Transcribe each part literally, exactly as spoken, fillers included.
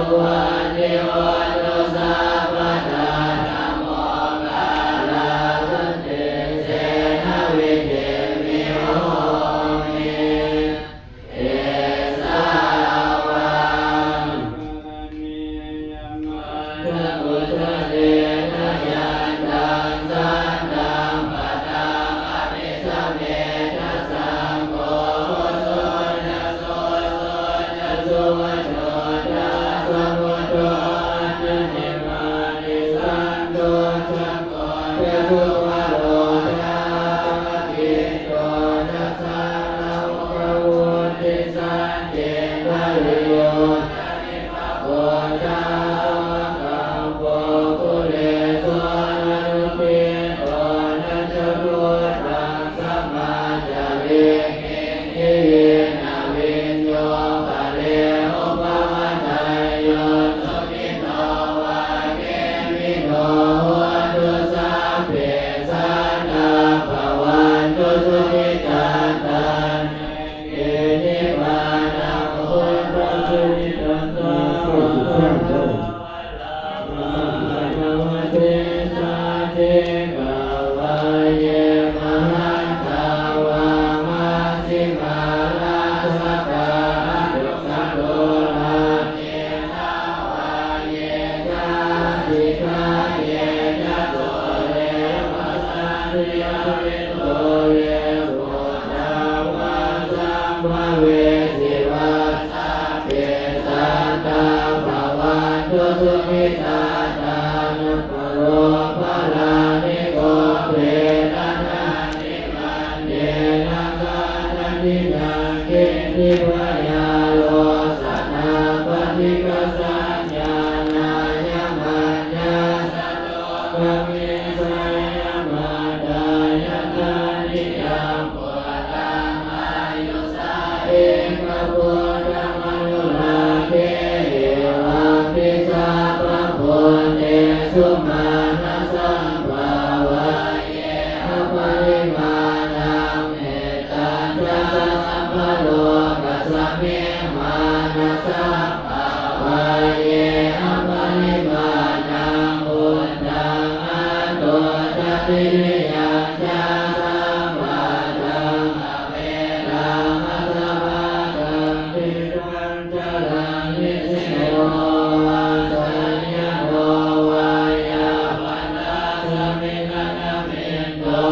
suvatthi hotu sabbadā. Namokārassa tejena vidhimhi homi tejavā. Kusalena yantaṃ santaṃ padaṃ abhisamecca, saṅgho ujū ca suhujū ca suvaco cassa buddho ca nipāti santussako ca subharo ca appakicco ca sallahukavutti sacchindriyo ca nipako ca appagabbho kulesu anugiddho. Na ca khuddaṃ samācare kiñci yena viññū pare upavadeyyuṃ. Sukhino vā khemino hontu sabbe sattā bhavantu sukhitattā. Sabbe sattā bhavantu sukhitattā. Na paro paraṃ nikubbetha, nātimaññetha katthaci naṃ kiñci. Byārosanā paṭighasaññā, nāññamaññassa dukkhamiccheyya. Mātā yathā niyaṃ puttaṃ āyusā ekaputtamanurakkhe, evampi sabbabhūtesu mānasam bhāvaye aparimāṇaṃ. Mettañca sabbalokasmiṃ mānasam bhāvaye aparimāṇaṃ, uddhaṃ adho ca tiriyañca asambādhaṃ averaṃ asapattaṃ. Tiṭṭhañcaraṃ nisinno vā sayāno vā yāvatassa vigatamiddho,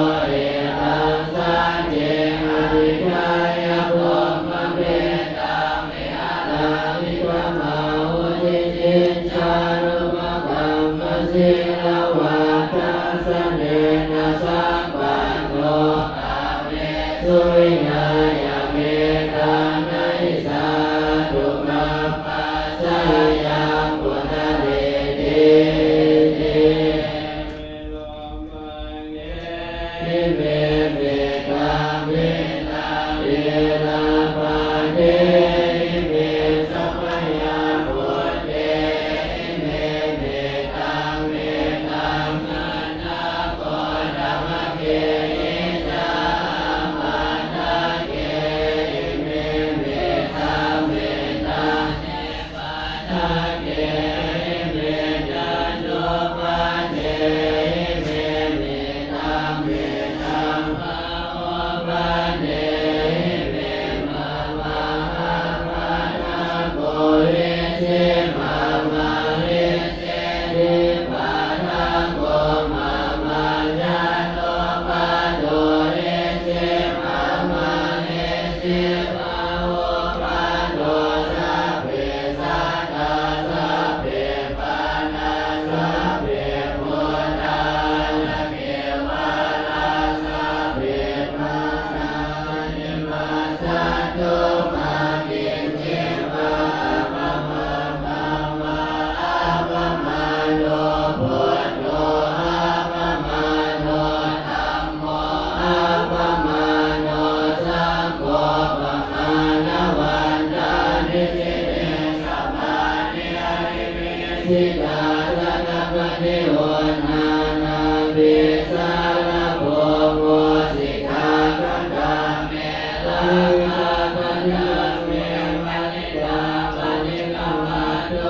etaṃ saccaṃ adhiṭṭheyya brahmametaṃ vihāraṃ idhamāhu. Vijittarūpakammasīlavā dassanena sampanno, kāmesu vineyya gedhaṃ, na hi jātu gabbhaseyyaṃ punaretīti. Ime mettaṃ mettaṃ irāpatehi me, sakyā buddhehi me mettaṃ mettaṃ, gaṇḍakoṭabbakehi ca ābādhakehi me mettaṃ mettaṃ, nipātakehi me ca cupaddhehi me mettaṃ mettaṃ, pāṇupaddevhi me mama ābādhako, hisi mama hisi, nipātako mama, ñātopādo hisi mama hisi, pahupādo. Sabbe sattā sabbe pāṇā sabbe bhūtā ca kevalā, sabbe pāṇā paṇīnā, satthu mā kiñci vā apamātā. Appamāṇo buddho, appamāṇo dhammo, appamāṇo saṅgho, pamāṇavantāni siriṃsapāni, ahi vicchikā satapadī uṇṇānā vītarāgo, mūsikā katā me rakkhā, katā me parittā, paṭikkamantu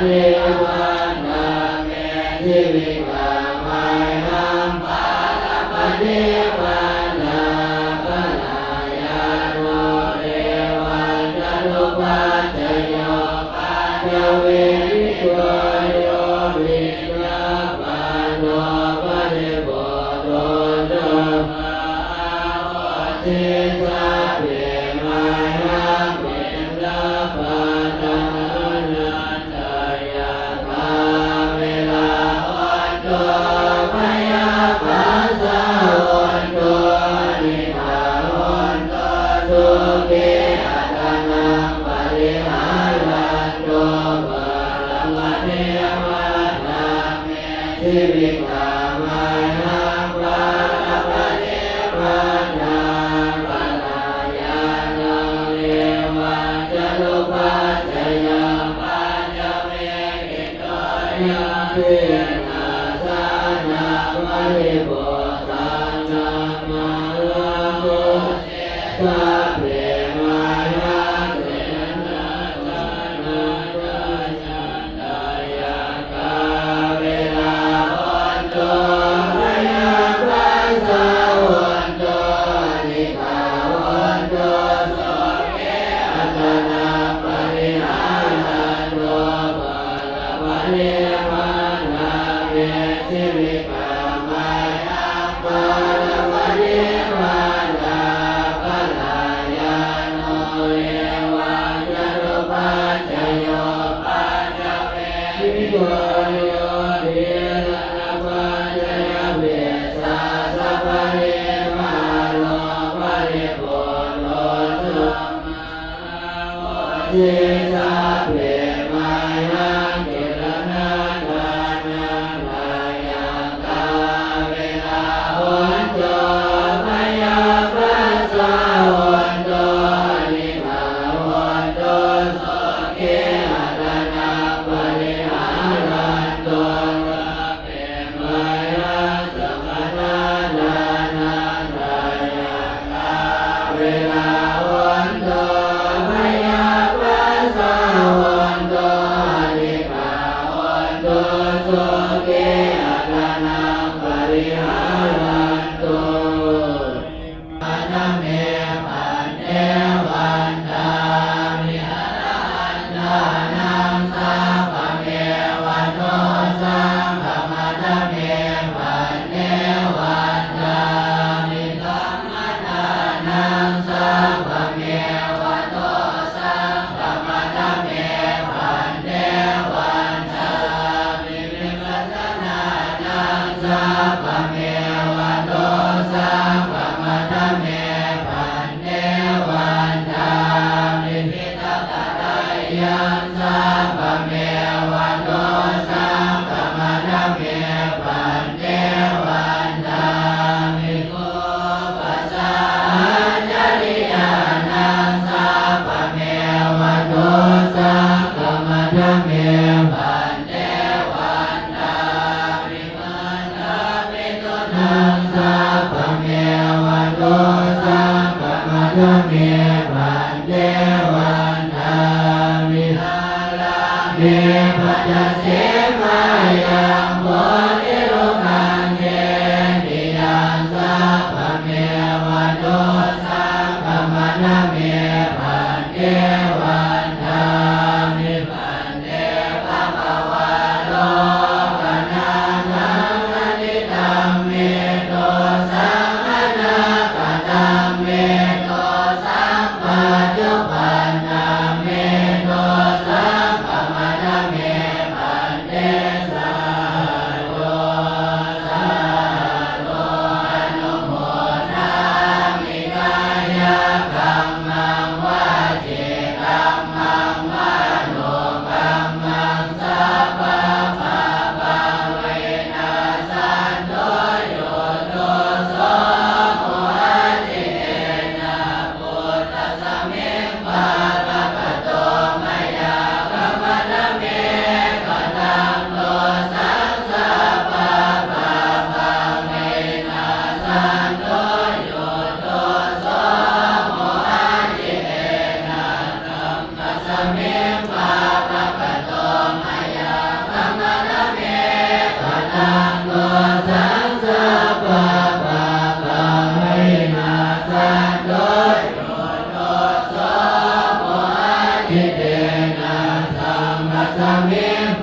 Devā dhamme jīvitā mayhaṃ paripālatu devā nāgarājo devā ca rūpaccayo pañcavekkhiyo yo piṇḍapāto paribhutto so jīvitā mayhaṃ paripālatu devā nāgarājo devā ca rūpaccayo pañcavekkhiyo yo piṇḍapāto paribhutto so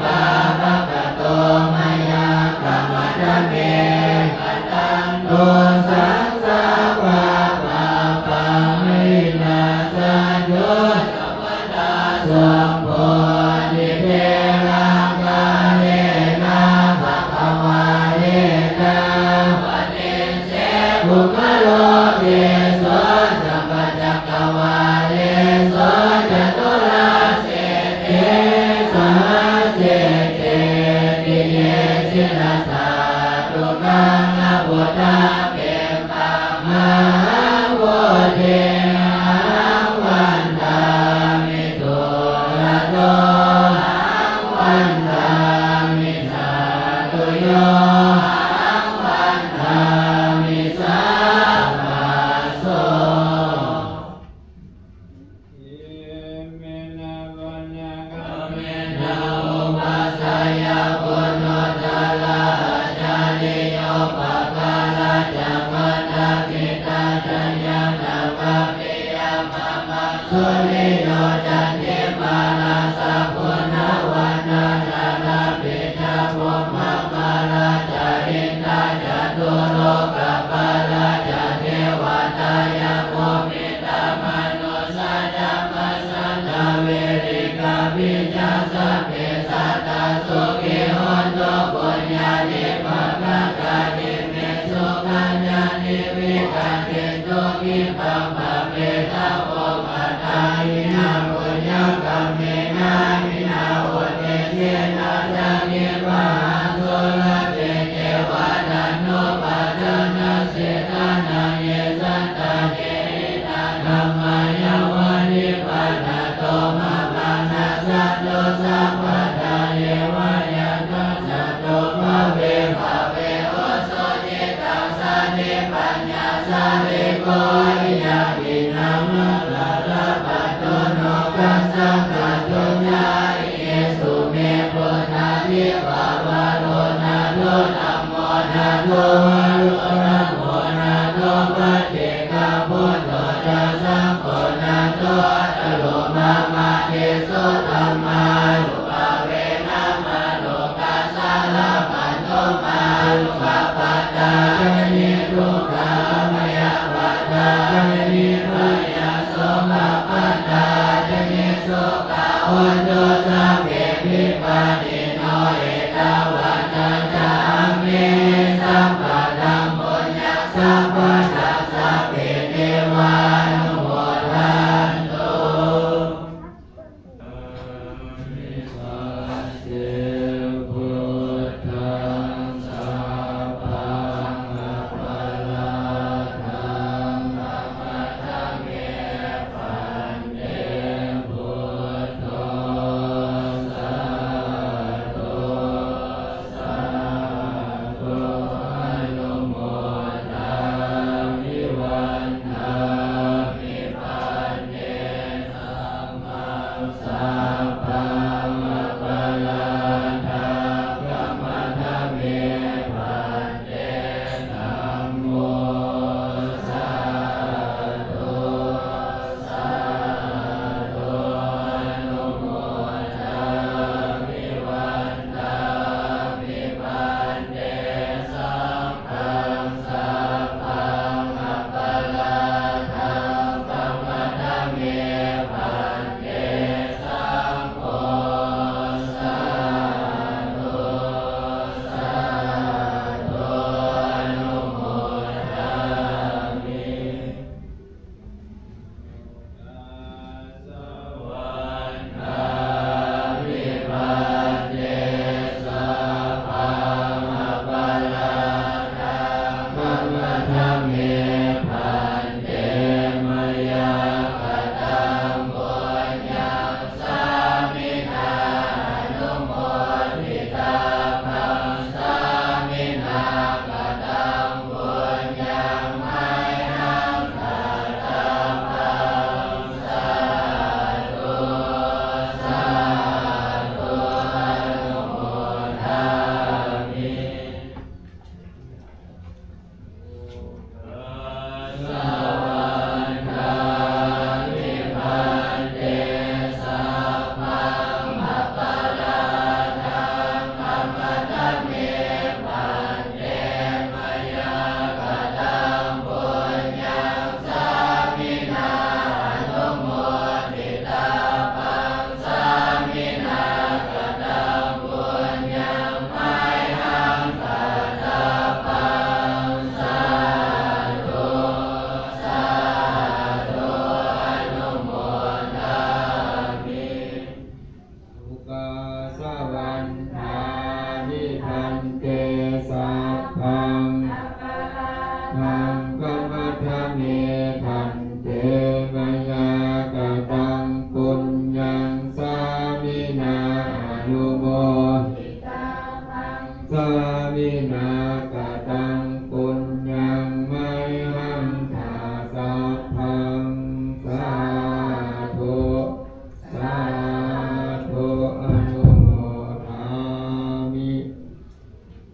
pāpakato mayā kamatha me kataṃ dosaṃ sabbapāpaṃ vinassantu sabbadā. Sambodhi therā kālena bhagavā etā puggalo keso sabbacakkavāḷeso caturāsīti sahasī jetiye sirasā duṭṭhaṃ abbhuggabhesuṃ. Taṃ mahābodhiṃ ahaṃ vandāmi dūrato ahaṃ vandāmi sādhuyo ahaṃ vandāmi sabbaso. Iminā puññakammena upajjhāyā guṇuttarā ācariyūpakārā ca mātā pitā ca ñātakā piyā mamaṃ suriyo candimā rājā guṇavantā narāpi ca brahmamārā ca indā catulokapālā ca devatā yamo mittā manussā ca majjhattā verikāpi ca sabbe sattā sukhī hontu puññāni pakatāni me sukhañca tividhaṃ dentu khippaṃ pāpetha vomataṃ. Hinā puññakammena hinā uddisena ca khippāhaṃ sulabhe ceva taṇhupādānachedanaṃ. Ye santāne hīnā dhammā yāva nibbānato mamaṃ nassantu sabbadā yeva yattha jāto bhave bhave ujucittaṃ satipaññā sallekho viriyamhinā mārā labhantu nokāsaṃ kātuñca ariyesu me. Buddhādhipavaro nātho dhammo nātho varuttamo nātho paccekabuddho ca saṅgho nāthottaro mama. Tesottamānubhāvena mārokāsā labhantu mā. Dukkhappattā ca niddukkhā bhayappattā ca nibbhayā sokappattā ca nissokā hontu sabbepi pāṇino. Ettāva